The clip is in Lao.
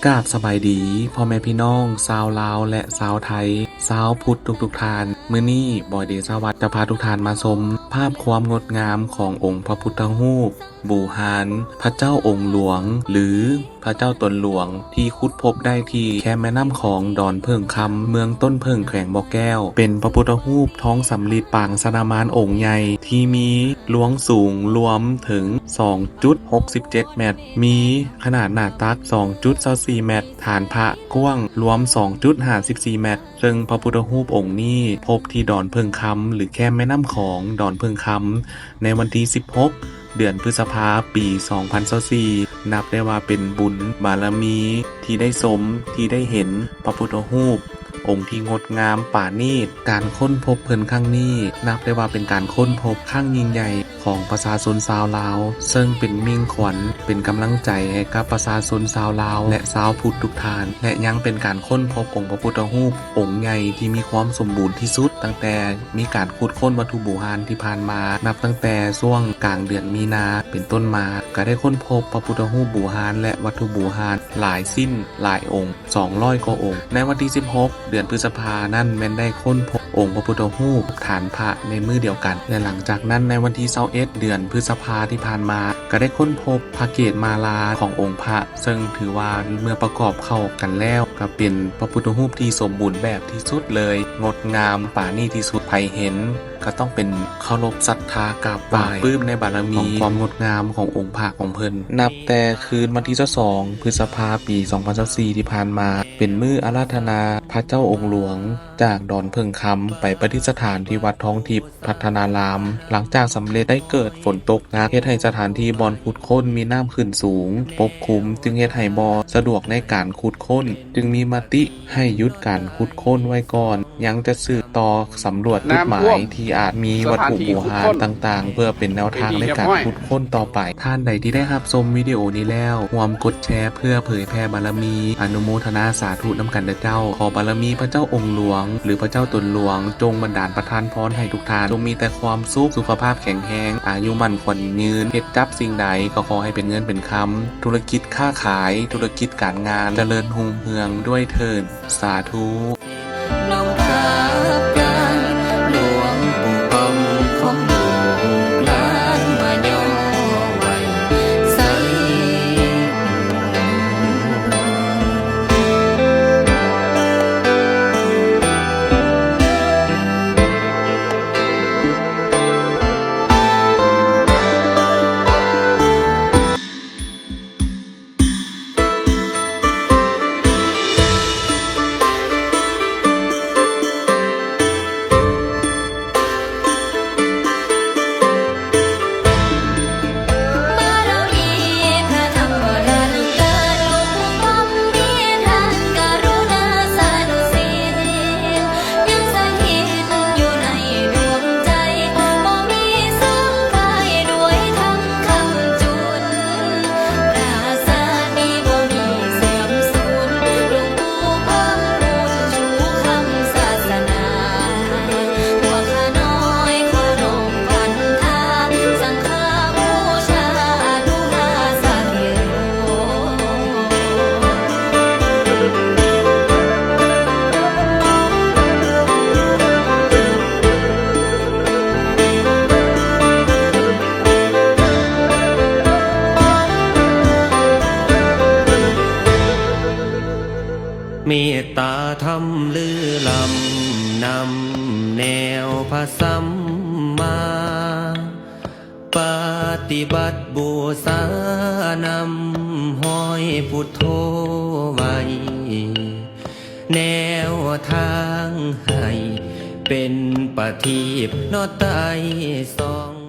ກາບສະບາຍດີພໍ່ແມ່ພີ່ນ້ອງຊາວລາວ ແລະ ຊາວໄທ ຊາວພຸດທຸກໆທ່ານ. ມື້ນີ້ບອຍເດຊາວັດຈະພາທຸກທ່ານມາຊົມພາບຄວາມງົດງາມຂອງອົງພະພຸດທະຮູບບູຮານ ພະເຈົ້າອົງຫຼວງ ຫຼື ພະເຈົ້າຕົນຫຼວງ ທີ່ຂຸດພົບໄດ້ທີ່ແຄມແມ່ນ້ຳຂອງ ດອນເຜິ້ງຄຳ ເມືອງຕົ້ນເຜິ້ງ ແຂວງບໍ່ແກ້ວ. ເປັນພະພຸດທະຮູບທອງສຳລິດປາງຊະນະມານອົງໃຫຍ່ ທີ່ມີລວງສູງລວມເຖິງສອງຈຸດຫົກສິບເຈັດແມັດ, ມີຂະໜາດໜ້າຕັກສອງຈຸດຊາວສີ່ແມັດ, ຖານພະກວ້າງລວມສອງຈຸດຫ້າສິບສີ່ແມັດ. ເຊິ່ງພະພຸດທະຮູບອົງນີ້ພົບທີ່ດອນເຜິ້ງຄຳ ຫຼື ແຄມແມ່ນ້ຳຂອງ ດອນເຜິ້ງຄຳ ໃນວັນທີສິບຫົກ ເດືອນພຶດສະພາ ປີສອງພັນຊາວສີ່ ນັບໄດ້ວ່າເປັນບຸນບາລະມີທີ່ໄດ້ຊົມ ທີ່ໄດ້ເຫັນພະພຸດທະຮູບອົງທີ່ງົດງາມປານີດ. ການຄົ້ນພົບເພິ່ນຄັ້ງນີ້ ນັບໄດ້ວ່າເປັນການຄົ້ນພົບຄັ້ງຍິ່ງໃຫຍ່ຂອງປະຊາຊົນຊາວລາວ, ເຊິ່ງເປັນມິ່ງຂວັນ ເປັນກຳລັງໃຈໃຫ້ກັບປະຊາຊົນຊາວລາວ ແລະ ຊາວພຸດທຸກທ່ານ ແລະ ຍັງເປັນການຄົ້ນພົບອົງພະພຸດທະຮູບອົງໃຫຍ່ທີ່ມີຄວາມສົມບູນທີ່ສຸດ ຕັ້ງແຕ່ ມີການຂຸດຄົ້ນວັດຖຸບູຮານທີ່ຜ່ານມາ, ນັບຕັ້ງແຕ່ຊ່ວງກາງເດືອນມີນາເປັນຕົ້ນມາ, ກໍໄດ້ຄົ້ນພົບພະພຸດທະຮູບບູຮານ ແລະ ວັດຖຸບູຮານຫຼາຍຊິ້ນ, ຫຼາຍອົງ, ສອງຮ້ອຍກວ່າອົງ. ໃນວັນທີສິບຫົກ ເດືອນພຶດສະພານັ້ນ ແມ່ນໄດ້ຄົ້ນພົບອົງພະພຸດທະຮູບ, ຖານພະໃນມື້ດຽວກັນ, ແລະ ຫຼັງຈາກນັ້ນ ໃນວັນທີຊາວເອັດ ເດືອນພຶດສະພາທີ່ຜ່ານມາ ກໍໄດ້ຄົ້ນພົບພະເກດມາລາຂອງອົງພະ, ເຊິ່ງຖືວ່າເມື່ອປະກອບເຂົ້າກັນແລ້ວ ກໍເປັນພະພຸດທະຮູບທີ່ສົມບູນແບບທີ່ສຸດເລີຍ, ງົດງາມປານີດທີ່ສຸດ. ໃຜເຫັນກໍຕ້ອງເປັນເຄົາລົບສັດທາກາບໄຫວ້, ປາບປື້ມໃນບາລະມີຂອງຄວາມງົດງາມຂອງອົງພະຂອງເພິ່ນ. ນັບແຕ່ຄືນວັນທີຊາວສອງ ພຶດສະພາ ປີສອງພັນຊາວສີ່ ທີ່ຜ່ານມາ ເປັນມື້ອາລາທະນາພະເຈົ້າອົງຫຼວງ ຈາກດອນເຜິ້ງຄຳໄປປະດິດສະຖານທີ່ວັດທອງທິບ ພັດທະນາລາມ. ຫຼັງຈາກສຳເລັດໄດ້ເກີດຝົນຕົກໜັກ ເຮັດໃຫ້ສະຖານທີ່ບ່ອນຂຸດຄົ້ນມີນ້ຳຂຶ້ນສູງປົກຄຸມ, ຈຶ່ງເຮັດໃຫ້ບໍ່ສະດວກໃນການຂຸດຄົ້ນ, ຈຶ່ງມີມະຕິໃຫ້ຢຸດການຂຸດຄົ້ນໄວ້ກ່ອນ, ຍັງຈະສືບຕໍ່ສຳຫຼວດຈຸດໝາຍທີ່ອາດມີວັດຖຸບູຮານຕ່າງໆ ເພື່ອເປັນແນວທາງໃນການຂຸດຄົ້ນຕໍ່ໄປ. ທ່ານໃດທີ່ໄດ້ຮັບຊົມວິດີໂອນີ້ແລ້ວ ຮ່ວມກົດແຊເພື່ອເຜີຍແຜ່ບາລະມີ, ອະນຸໂມທະນາສາທຸນຳກັນເດີເຈົ້າ. ຂໍບາລະມີພະເຈົ້າອົງຫຼວງ ຫຼື ພະເຈົ້າຕົນຫຼວງ ຈົ່ງບັນດານປະທານພອນໃຫ້ທຸກທ່ານ ຈົ່ງມີແຕ່ຄວາມສຸກ, ສຸຂະພາບແຂງແຮງ, ອາຍຸໝັ້ນຂວັນຍືນ, ເຮັດຈັບສິ່ງໃດກໍຂໍໃຫ້ເປັນເງິນເປັນຄຳ, ທຸລະກິດຄ້າຂາຍ, ທຸລະກິດການງານ ຈະເລີນຮຸ່ງເຮືອງດ້ວຍເທີ້ນ. ສາທຸ. ນ້ອມກາບການຫຼວງປູ່ປ່ອງຂອງລູກຫຼານມາຍໍໄວ້ໃສ່. ເມດຕາທຳລືລຳນຳແນວພະສຳມາ ປະຕິບັດບູຊານຳຮອຍພຸດໂທໄວ້ ແນວທາງໃຫ້ເປັນປະທີບເນາະໄຕສອງ.